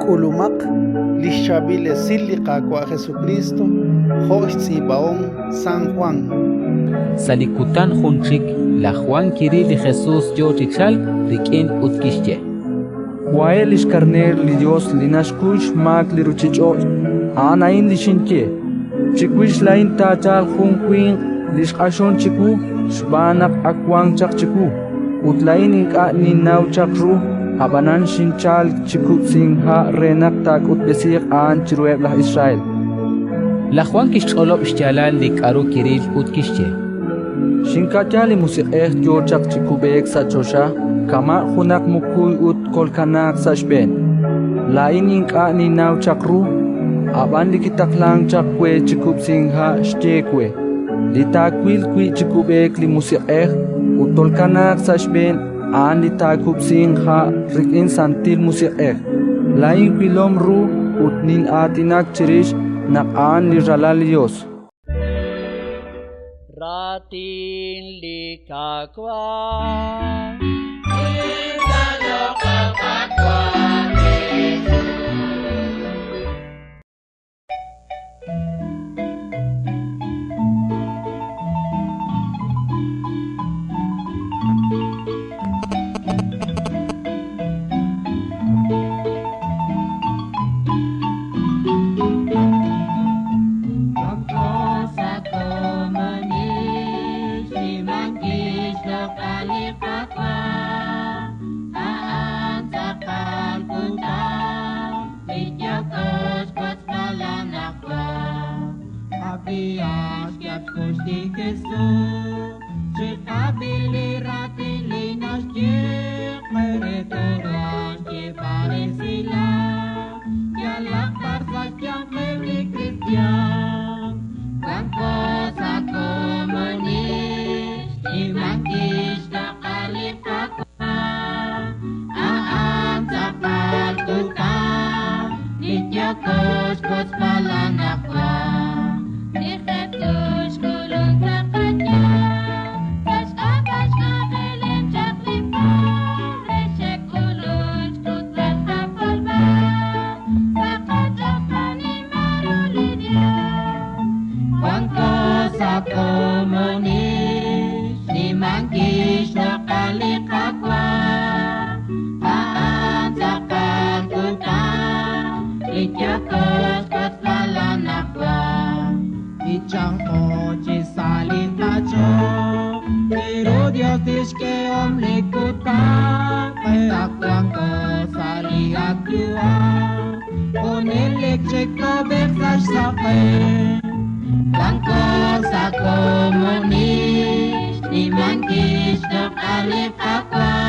K'ulumaq li xChaab'il Esil li Qaawa' Jesukriist jo' xtz'iib'ahom San Jwan. Sa' li kutan jun chik laj Jwan kiril li Jesus yo chi chalk rik'in ut kixye: Wahe' li xKarneer li Yos li naxkuy xmaak li ruuchich'och'! A'an a'in li xinye: Chiwix laa'in taachalq jun winq li xq'axonk chiwu xb'aan naq ak wan chaq chiwu. Ut laa'in ink'a' ninnaw chaq ru, ab'anan xinchalk chi kub'sink ha' re naq taak'utb'esiiq a'an chiruheb' laj Israel. Laj Jwan kixch'olob' xyaalal li k'aru kiril ut kixye: Xinka'ya li Musiq'ej yo chaq chi kub'eek sa' choxa kama' junaq mukuy ut kolkanaaq sa' xb'een. Laa'in ink'a' ninnaw chaq ru, ab'an li kitaqlank chaq we chi kub'sink ha' xye we: Li taawil wi' chi kub'eek li Musiq'ej ut tolkanaaq sa' xb'een, a'an li taakub'sinq ha' rik'in Santil Musiq'ej. Laa'in wilom ru ut nin'aatinak chirix naq a'an li Ralal li Yos. Raatin li Qaawa'. Sa komunis, ni man kis na kalipakwa.